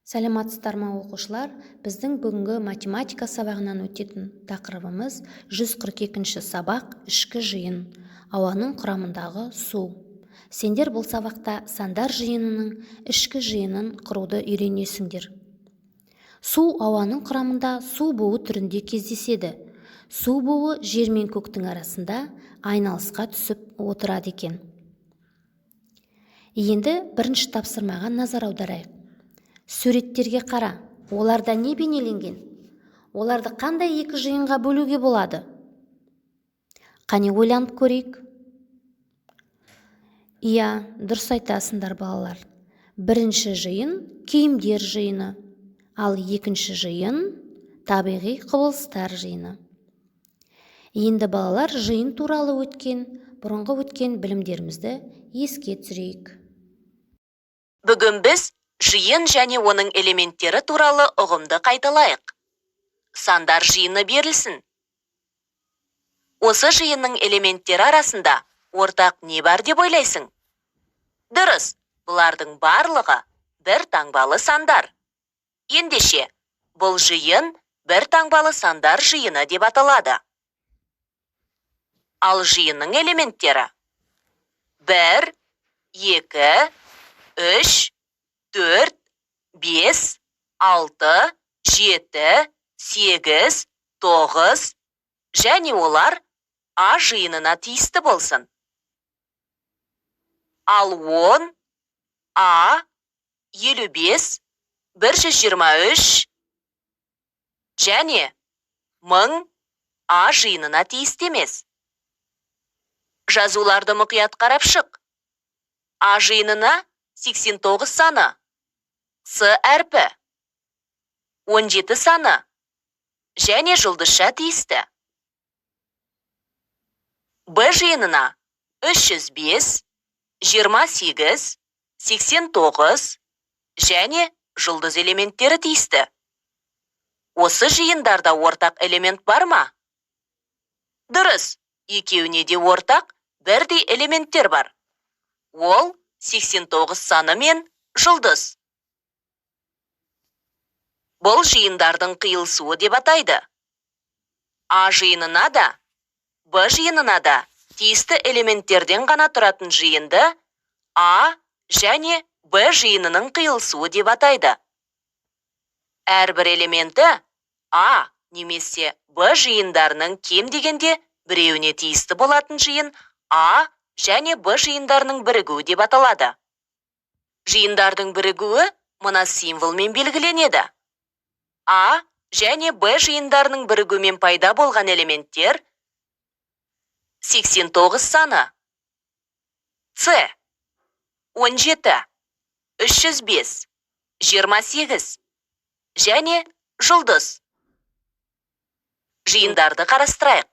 Саламатсыздар ма, оқушылар! Біздің бүгінгі математика сабағынан өтетін тақырыбымыз 142 сабақ, ішкі жиын, ауаның құрамындағы су. Сендер бұл сабақта сандар жиынының ішкі жиынын құруды үйренесіңдер. Су ауаның құрамында су буы түрінде кездеседі. Су буы жер мен көктің арасында айналысқа түсіп отырады екен. Енді бірінші тапсырмаға назар аударайық. Суреттерге қара, оларда не бейнеленген? Оларды қандай екі жиынға бөлуге болады? Қане, ойланып көрейік. Иә, дұрыс айтасыңдар, балалар. Бірінші жиын – киімдер жиыны, ал екінші жиын – табиғи құбылыстар жиыны. Енді, балалар, жиын туралы өткен бұрынғы өткен білімдерімізді еске түсірейік. Бүгін біз жиын және оның элементтері туралы ұғымды қайталайық. Сандар жиыны берілсін. Осы жиынның элементтері арасында ортақ не бар деп ойлайсың? Дұрыс, бұлардың барлығы бір таңбалы сандар. Ендеше, бұл жиын бір таңбалы сандар жиыны деп аталады. Ал жиынның элементтері: 1, 2, 3, 4, 5, 6, 7, 8, 9 және олар А жиынына тиісті болсын. Ал 10, А, 55, 123 және 1000 А жиынына тиісті емес. Жазуларды мұқият қарап шық. А жиынына 89 саны, С әрпі, 17 саны және жұлдызша тиісті. Б жиынына 305, 28, 89 және жұлдыз элементтері тиісті. Осы жиындарда ортақ элемент бар ма? Дұрыс, екеуіне де ортақ бірдей элементтер бар. Ол 89 саны мен жұлдыз. Бұл жиындардың қиылысуы деп атайды. А жиынына да, Б жиынына да тиісті элементтерден ғана тұратын жиынды А және Б жиынының қиылысуы деп атайды. Әрбір элементі А немесе Б жиындарының кем дегенде біреуіне тиісті болатын жиын А және Б жиындарының бірігуі деп аталады. Жиындардың бірігуі мына символмен белгіленеді. А және Б жиындарының бірігуімен пайда болған элементтер: 89 саны, С, 17, 305, 28 және жұлдыз. Жиындарды қарастырайық.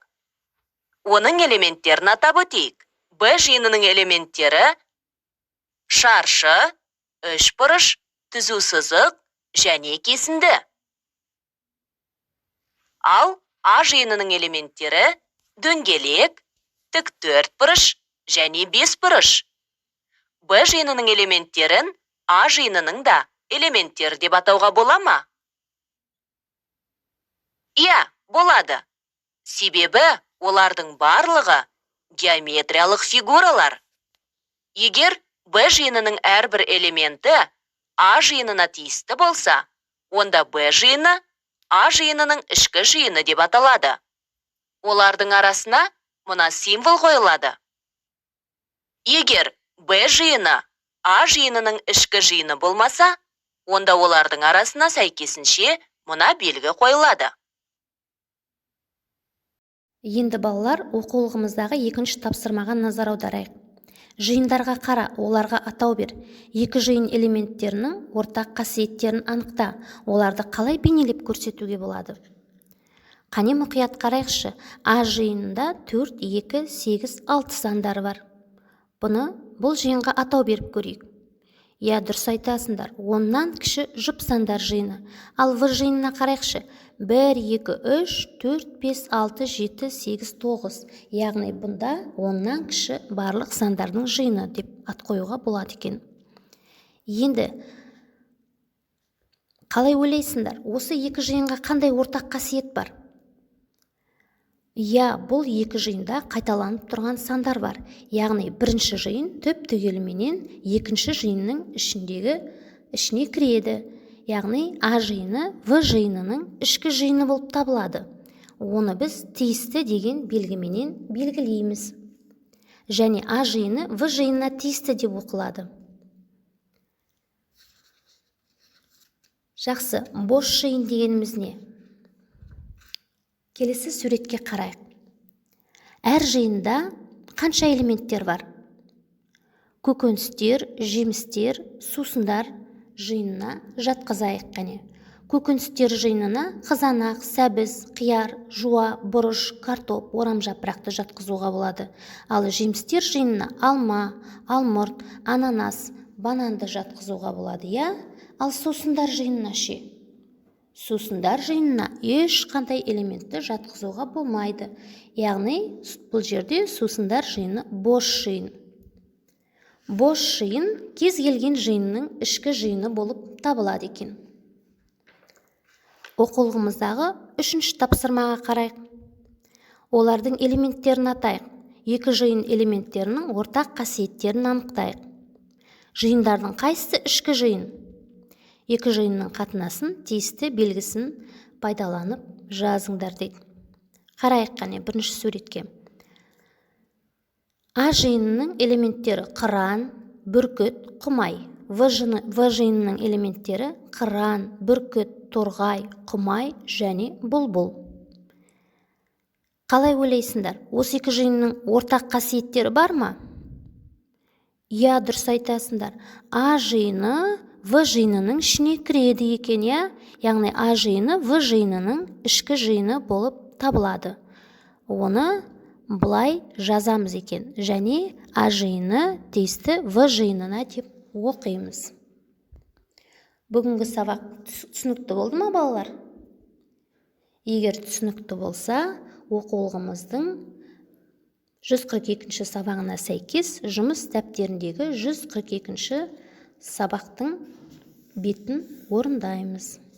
Оның элементтерін атап өтейік. Б жиынының элементтері: шаршы, үшбұрыш, түзу сызық және кесінді. Ал А жиынының элементтері: дөңгелек, тік төртбұрыш және бесбұрыш. Б жиынының элементтерін А жиынының да элементтері деп атауға бола ма? Иә, болады. Себебі олардың барлығы геометриялық фигуралар. Егер Б жиынының әрбір элементі А жиынына тиісті болса, онда Б жиыны А жиынының ішкі жиыны деп аталады. Олардың арасына мына символ қойылады. Егер Б жиыны А жиынының ішкі жиыны болмаса, онда олардың арасына сәйкесінше мына белгі қойылады. Енді, балалар, оқулығымыздағы екінші тапсырмаға назар аударайық. Жиындарға қара, оларға атау бер. Екі жиын элементтерінің ортақ қасиеттерін анықта. Оларды қалай бейнелеп көрсетуге болады? Қане, мұқият қарайықшы. А жиынында 4, 2, 8, 6 сандары бар. Бұны, бұл жиынға атау беріп көрейік. Иә, дұрыс айтасыңдар, 10-нан кіші жұп сандар жиыны. Ал В жиынына қарайықшы: 1, 2, 3, 4, 5, 6, 7, 8, 9. Яғни бұнда 10-нан кіші барлық сандардың жиыны деп ат қоюға болады екен. Енді Қалай ойлайсыңдар, осы екі жиынға қандай ортақ қасиет бар? Иә, бұл екі жиында қайталанып тұрған сандар бар. Яғни бірінші жиын түп-түгеліменен екінші жиынның ішіне кіреді. Яғни А жиыны В жиынының ішкі жиыны болып табылады. Оны біз тиісті деген белгіменен белгілейміз. Және А жиыны В жиынына тиісті деп оқылады. Жақсы, бос жиын дегеніміз не? Келесі суретке қарайық. Әр жиында қанша элементтер бар? Көкөністер, жемістер, сусындар жиынына жатқызайық қане. Көкөністер жиынына қызанақ, сәбіз, қияр, жуа, бұрыш, картоп, орам жапырақты жатқызуға болады. Ал жемістер жиынына алма, алмұрт, ананас, бананды жатқызуға болады, иә? Ал сусындар жиынына ше? Сусындар жиынына ешқандай элементті жатқызуға болмайды. Яғни бұл жерде сусындар жиыны бос жиын. Бос жиын кез келген жиынның ішкі жиыны болып табылады екен. Оқулығымыздағы үшінші тапсырмаға қарайық. Олардың элементтерін атайық. Екі жиын элементтерінің ортақ қасиеттерін анықтайық. Жиындардың қайсысы ішкі жиын? Екі жиынның қатынасын тиісті белгісін пайдаланып жазыңдар дейді. Қарайық қане бірінші суретке. А жиынының элементтері қыран, бүркіт, құмай. В жиынының элементтері қыран, бүркіт, торғай, құмай және бұлбұл. Қалай ойлайсыңдар, осы екі жиынның ортақ қасиеттері бар ма? Иә, дұрыс айтасыңдар. А жиыны В жиынының ішіне кіреді екен, иә? Яғни А жиыны В жиынының ішкі жиыны болып табылады. Оны былай жазамыз екен. Және А жиыны тиісті В жиынына деп оқимыз. Бүгінгі сабақ түсінікті болды ма, балалар? Егер түсінікті болса, оқулығымыздың 142-ші сабағына сәйкес жұмыс дәптеріндегі 142-ші сабақтың бетін орындаймыз.